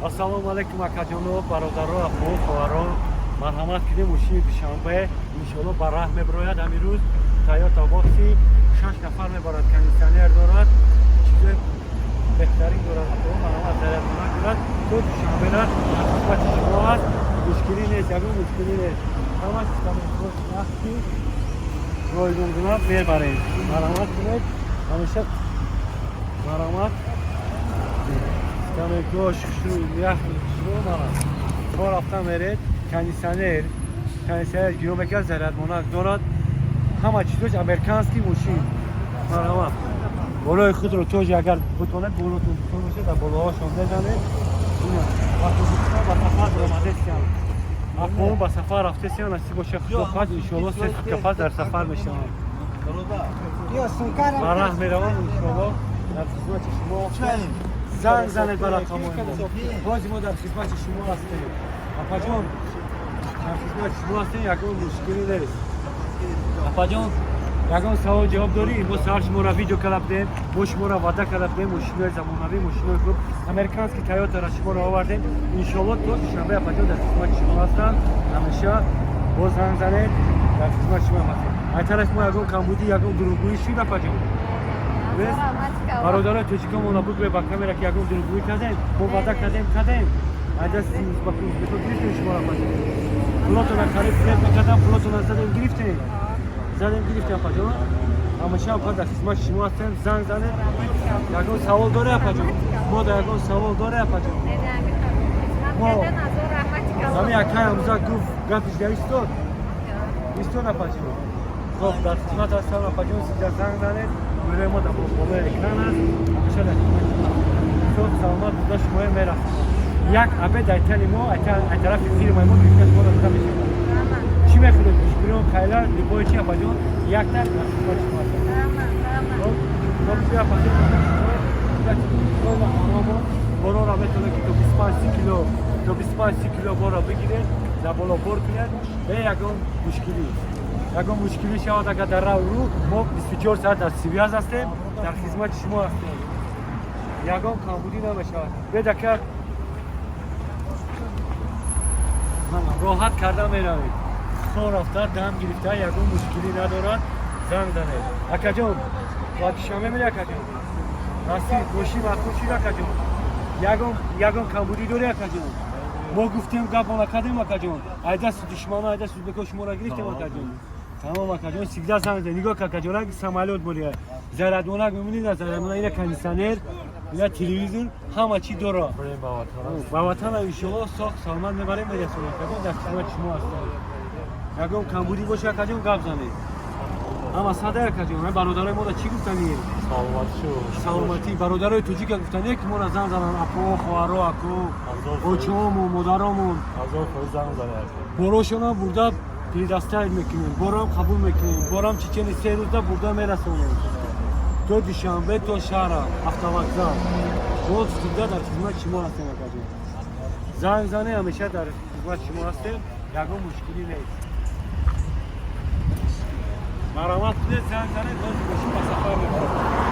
Ассалому алайкум, акаҷоно, бародаро, апо, хоҳаро. Марҳамат кунем, мошини Душанбе иншоалло ба раҳ мебирояд. Ҳамин рӯз Тойота Вокси шаш нафар мебарад, кондитсионер дорад, чизои беҳтарин дорад. Апо, марҳамат, зарядмонак дорад. То Душанбера дар хизмати шумо аст. Мушкилӣ нест, ягон мушкилӣ нест. Ҳамаш ки ройгонгуна мебарем. Марҳамат кунед, ҳамеша марҳамат. Скамейкош хушрӯ, ях хушрӯ. Мана, то рафта меред, кондитсионер гиро мекард, зарядмонак дорад, ҳама чизош американский мошин. Марҳамат, болои худро тоже агар бутонед, болотон бутон бошад, дар болоҳошон мезанед. Ба Тоҷикистон ба сафар омадестиям, апо, ба сафар рафтесиям. Насиб боша, худо хоҳад, иншоалло 3 сутка пас дар сафар мешавам, ба раҳ меравам. Иншоалло дар хизмати шумо. Занг занед ба рақамҳои мо. Бози мо дар хизмати шумо ҳастем, апаҷон, дар хизмати шумо ҳастем, ягон мушкилӣ нест. Апаҷон, ягон савол ҷавоб дорӣ? Мо саҳар шуморо видео карда будем, мо шуморо ваъда карда будем, мошинои замонавӣ, мошинои хуб, американский Тойотара шуморо овардем. Иншоалло то Душанбе, апаҷон, дар хизмати шумо ҳастанд ҳамеша. Боз занг занед, дар хизмати шумо ҳастем. Ай тараф мо ягон камбудӣ, ягон дурӯғгӯӣ шуд, апаҷон? Бародарои тоҷикомона бигӯе ба камера, ки ягон дурӯғгӯӣ кардем? Мо ваъда кардем, кардем. Ай дасти узбеко гирифтем шуморо, апаҷон. Пулотона қариб фиреб мекардам, пулотона задем, гирифтем, задем, гирифтем. Апаҷон, ҳамеша апа дар хизмати шумо ҳастем. Занг занед. Ягон савол доре, апаҷон? Мо да ягон савол доре, апаҷон? Мо ҳами акай ҳамза гуфт, гапиш да истод, истод, апаҷон. Хоб, дар хизмат ҳастам, апаҷон. Сиҷа занг занед, номерои мо дар болои экран аст. Ҳамеша дар хизмати шумо. Хоб, саломат буда, шумоя мерасонам. Як обед айтани мо, ай тарафи фирмаи мо гирифта шуморо дода мешавад. Чӣ мехӯред? Гӯшбирон, кайла, любой чи, апаҷон, якта дар хизмати шумо ҳастам. Хоб, апаҷон, борора метавонед, ки то 25 кило, то 25 кило борро бигиред, дар боло бор кунед бе ягон мушкилӣ. Ягон мушкилӣ шавад агар дар рав рӯ, мо 24 соат дар связь ҳастем, дар хизмати шумо ҳастем, ягон камбудӣ намешавад. Бедака роҳат карда меравед. Хо, рафта дам гирифта, ягон мушкилӣ надорад. Занг занед. Акаҷон, ба Душанбе мери, акаҷон? Насиб мошин маъқул шид, акаҷон? Ягон камбудӣ дорӣ, акаҷон? Мо гуфтем, гапона кардем, акаҷон. Ай дасти душмано, ай дасти узбеко шуморо гирифтем, акаҷон. Тамом, акаҷон, всегда занг занед. Нигоҳ, акаҷон, самолёт бория, зарядмонак мемонӣ на зарядмонак, ина кондитсионер, ина телевизор, ҳама чӣ дора. Ба ватана иншоалло соқ саломат мебарем, мерасонем. Акаҷон, дар хизмати шумо ҳастем. Ягон камбудӣ боша, акаҷон, гап занед. Ҳама сада, акаҷон. Бародарои мода чӣ гуфтанӣ? Саломатӣ. Бародарои тоҷика гуфтанӣ, ки моро занг зананд, апо, хоҳаро, ако, очаомон, модаромон. Борошонам бурда предоставить мекунем, борам қабул мекунем, борам чечени 3 рӯза бурда мерасонем то Душанбе, то шаҳра, автовокзал. Мо всегда дар хизмати шумо ҳастем, акаҷон. Занг зане, ҳамеша дар хизмати шумо ҳастем, ягон мушкилӣ нест. Марҳамат кунед, занг занед, боз мошин ба сафар мебарад.